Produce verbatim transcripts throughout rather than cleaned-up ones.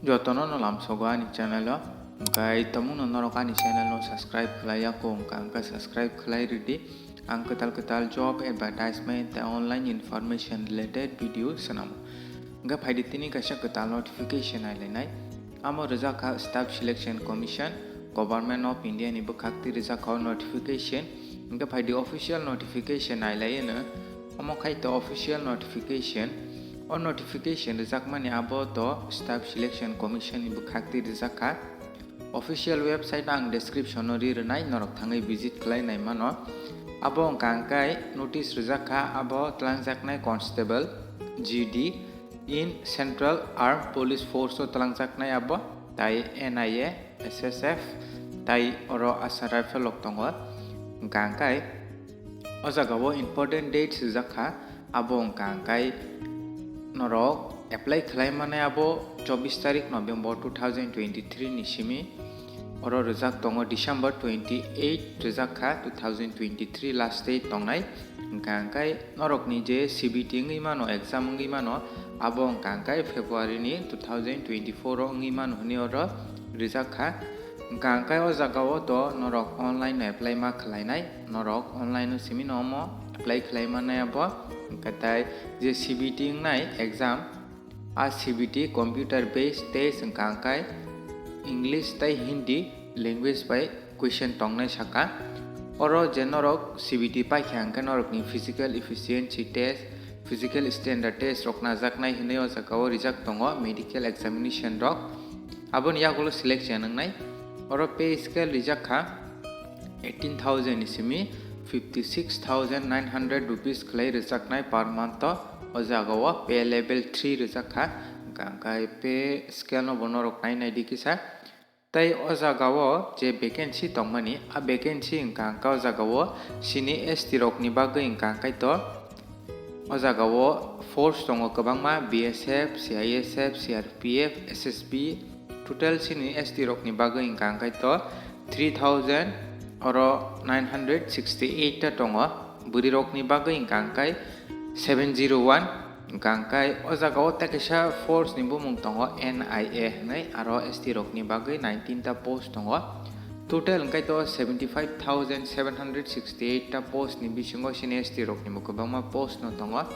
Jotono no lamsogo ani channel o. Hwnkhe tamungno norok ani channel no subscribe khlai ya kho, hwnkha hwnkhe subscribe khlai rwdi. Ang kwtal kwtal job advertisement tei online information related video swnamo. Hwnkhe phaidi tini kaisa kwtal notification nailainai. Amo rwjak kha Staff Selection Commission, Government of India ni bwkhak twi rwjak kha o notification. Hwnkhe phaidi official notification nailaiwi no. Omo khai to official notification. O notification rwjakmani abo to Staff Selection Commission ni bwkhak twi rwjak kha. Official website ang description o ri rwnai, norok thangwi visit khlai nai mano. Abo wngkha hwnkhe notice rwjak kha, abo twlangjaknai constable, G D, in Central Armed Police Force o twlangjaknai abo, tai N I A, S S F, tai oro Assam Rifle rok tongo. Hwnkha hwnkhe o jaga o important dates rijak kha, abo wngkha hwnkhe norok apply khlai mannai abo chobbish tarik November two thousand twenty-three ni simi, oro rijak tongo December twenty-eight rijak kha, two thousand twenty-three last date tongnai. Hwnkha hwnkhe norokni je C B T wngwi mano, exam wngwi mano, abo wngkha hwnkhe February ni two thousand twenty-four o wngwi mano hwnwi oro rijak kha. Hwnkha hwnkhe o jaga o to norok online no apply ma khlainai, norok online o simi no omo apply khlai mannai abo. Hwnkhe tai je C B T wngnai exam, a C B T computer based test wngkha hwnkhe English tei Hindi language bai question tongnai saka. Oro je norok C B T paikha hwnkhe norokni physical efficiency test, physical standard test rok najaknai hwnwi o jaga o rijak tongo medical examination rok. Aboni yagulo selection wngnai. Oro pay scale rijak kha eighteen thousand ni simi fifty six thousand nine hundred rupees khlai rwjaknai per month o. O jaga o pay level three rijak kha. Hwnkha hwnkhe pay scale no bo norok nai nai di kisa. Tei o jaga o je vacancy tongmani, a vacancy hwnkha hwnkhe o jaga o sini S T rok ni bagwi hwnkha hwnkhe to o jaga o force tongo kwbangma, B S F, C I S F, C R P F, S S B, total sini S T rok ni bagwi hwnkha hwnkhe to three thousand oro nine hundred sixty eight ta tongo, bwrwi rok ni bagwi hwnkha hwnkhe seven zero one. Hwnkha hwnkhe o jaga o tei kaisa force ni bumung tongo N I A hwnwi, aro S T rok ni bagwi nineteen ta post tongo. Total hwnkhe to seventy five thousand seven hundred sixty eight ta post ni bisingo sini S T rok ni bo kwbangma post no tongo.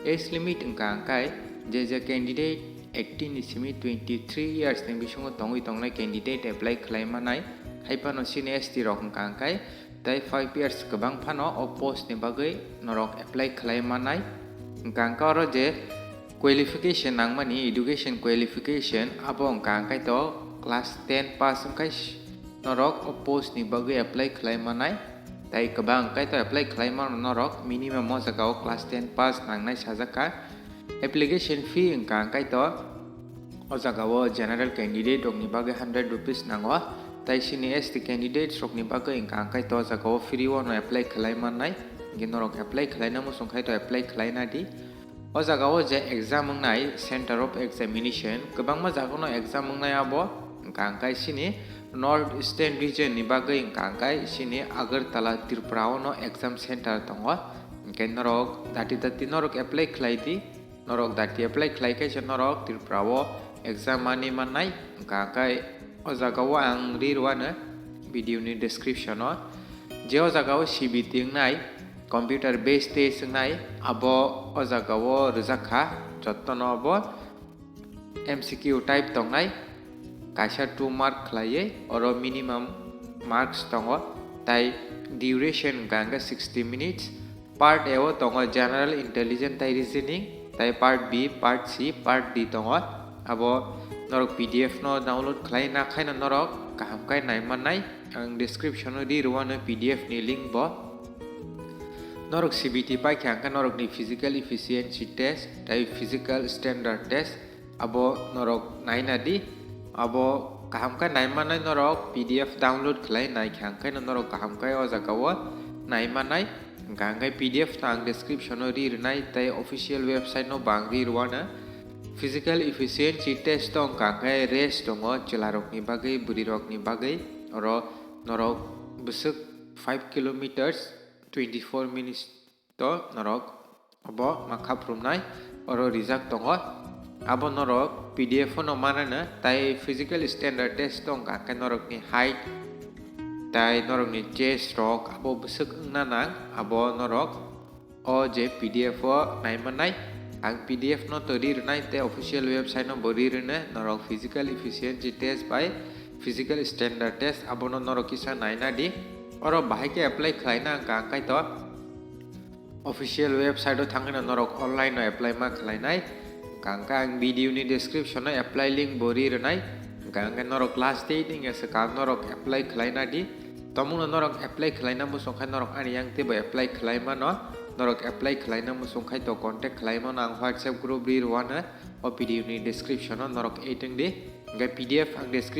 Age limit hwnkha hwnkhe je je candidate eighteen ni simi twenty three years ni bisingo tongwi tongnai candidate apply khlai manai, hai phano sini S T rok hwnkha hwnkhe tei five years kwbang phano o post ni bagwi norok apply khlai manai. Hwnkha hwnkhe oro je qualification nangmani, education qualification, abo hwnkha hwnkhe to class ten pass wngkhai norok o post ni bagwi apply khlai manai. Tei kwbang hwnkhe to apply khlai mano norok minimum o jaga o class ten pass nangnai sajak kha. Application fee hwnkha hwnkhe to o jaga o general candidate rok ni bagwi hundred rupees nango, tei sini S T candidates rok ni bagwi hwnkha hwnkhe to o jaga o free o no apply khlai mannai, hwnkhe norok apply khlaina muchung khai to apply khlai na di. O jaga o je exam wngnai, center of examination, kwbangma jaga no exam wngnai abo, hwnkha hwnkhe sini North Eastern region ni bagwi hwnkha hwnkhe sini Agartala, Tripura o no exam center tongo, hwnkhe norok dati dati norok apply khlai di. Norok dati apply khlai khe se norok Tripura o exam manwi mannai. Hwnkha khe o jaga o ang ri rwano video ni description o, je o jaga o C B T wngnai, computer based test wngnai, abo o jaga o rwjak kha. Jotono abo M C Q type tongnai, kaisa two mark khlaiwi, oro minimum marks tongo, tai duration hwnkha hwnkhe sixty minutes. Part A o tongo General Intelligence tai Reasoning, tai Part B, Part C, Part D tongo. Abo norok P D F no download khlai na khaino norok kaham khe nai mannai. Ang description o ri rwano P D F ni link bo. Norok C B T pai kha hwnkhe norokni Physical Efficiency Test tai Physical Standard Test. Abo norok naina di, abo kaham khe nai mannai norok P D F download khlai nai kha, hwnkhe no norok kaham khe o jaga o nai mannai. Hwnkha hwnkhe P D F no ang description o ri rwnai tei official website no bo ang ri rwano. Physical efficiency test o hwnkha hwnkhe race tongo chwla rok ni bagwi, bwrwi rok ni bagwi, oro norok bwswk five kilometers twenty four minutes to norok obo ma khaprumnai, oro rijak tongo. Abo norok P D F o no manano, tai physical standard test tong kha, hwnkhe norokni height tai norokni chest rok abo bwswk wngna nang, abo norok o je P D F o naimanai. Ang P D F no to ri rwnai tei official website no bo ri rwno, norok physical efficiency test bai physical standard test abono norok kisa naina di. Oro bahai khe apply khlaina ang kha, hwnkhe to official website o thangwi no norok online no apply ma khlainai. Hwnkhe ang video ni description o apply link bo ri rwnai. Hwnkhe norok last date wngya swkang norok apply khlaina di. Tomungno norok apply khlaina muchung khai norok ani yang teibo apply khlai mano. Norok apply khlaina muchung khai to contact khlai mano, ang WhatsApp group ri rwano o video ni description o norok add wng di. Hwnkhe P D F ang description